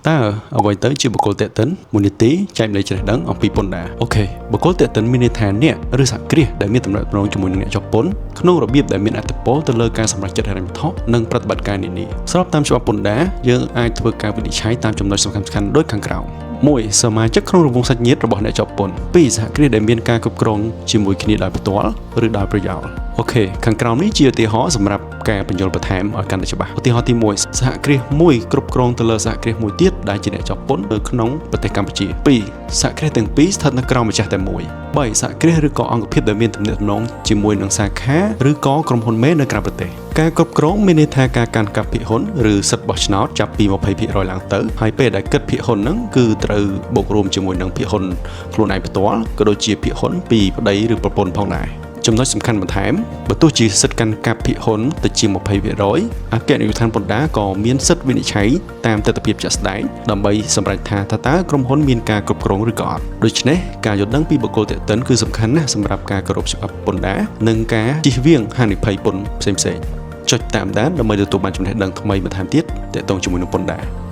តើអ្វីទៅជាបុគ្គលទាក់ទិនមួយនីតិចែករំលែកចំណេះដឹងអំពីពន្ធដារ OK បុគ្គលទាក់ទិនមានន័យថាអ្នកឬសហគ្រាសដែលមានទំនាក់ទំនងជាមួយនឹងអ្នកជាប់ពន្ធក្នុងរបៀបដែលមានឥទ្ធិពលទៅលើការសម្រេចចិត្តហិរញ្ញវត្ថុនិងប្រតិបត្តិការនានាស្របតាមច្បាប់ពន្ធដារយើងអាចធ្វើការវិនិច្ឆ័យតាមចំណុចសំខាន់ៗដូចខាងក្រោម1សមាជិកក្នុងរង្វង់សាច់ញាតិរបស់អ្នកជាប់ពន្ធ2សហគ្រាសដែលមានការគ្រប់គ្រងជាមួយគ្នាដោយផ្ទាល់ឬដោយប្រយោល OK ខាងក្រោមនេះជាឧទាហរណ៍សម្រាប់ការពន្យល់បន្ថែមឲ្យកាន់តែច្បាស់ឧទាហរណ៍ទី1សហគ្រាសមួយគ្រប់គ្រងទៅលើសហគ្រាសមួយទៀតដែលជាអ្នកជាប់ពន្ធនៅក្នុងប្រទេសកម្ពុជា2សហគ្រាសទាំងពីរស្ថិតនៅក្រោមម្ចាស់តែមួយ3សហគ្រាសឬក៏អង្គភាពដែលមានទំនាក់ទំនងជាមួយនឹងសាខាឬក៏ក្រុមហ៊ុនមេនៅក្រៅប្រទេសការគ្រប់គ្រងមានន័យថាការកាន់កាប់ភាគហ៊ុនឬសិទ្ធិបោះឆ្នោតចាប់ពី20%ឡើងទៅហើយពេលដែលគិតភាគហ៊ុនហ្នឹងគឺត្រូវបូករួមជាមួយនឹងភាគហ៊ុនខ្លួនឯងផ្ទាល់ក៏ដូចជាភាគហ៊ុនពីប្តីឬប្រពន្ធផងដែរចំណុចសំខាន់បន្ថែមបើទោះជាសិទ្ធិកាន់កាប់ភាគហ៊ុនទៅជា20%អគ្គនាយកដ្ឋានពន្ធដារក៏មានសិទ្ធិវិនិច្ឆ័យតាមទិដ្ឋភាពជាក់ស្ដែងដើម្បីសម្រេចថាតើក្រុមហ៊ុនមានការគ្រប់គ្រងឬក៏អត់ដូច្នេះការយល់ដឹងពីបុគ្គលទាក់ទិនគឺសំខាន់ណាស់សម្រាប់ការគោរពច្បាប់ពន្ធដារនិងការជៀសវាងហានិភ័យពន្ធផ្សេងៗចុចតាមដានដើម្បីទទួលបានចំណេះដឹងថ្មីបន្ថែមទៀតទាក់ទងជាមួយនឹងពន្ធដារ។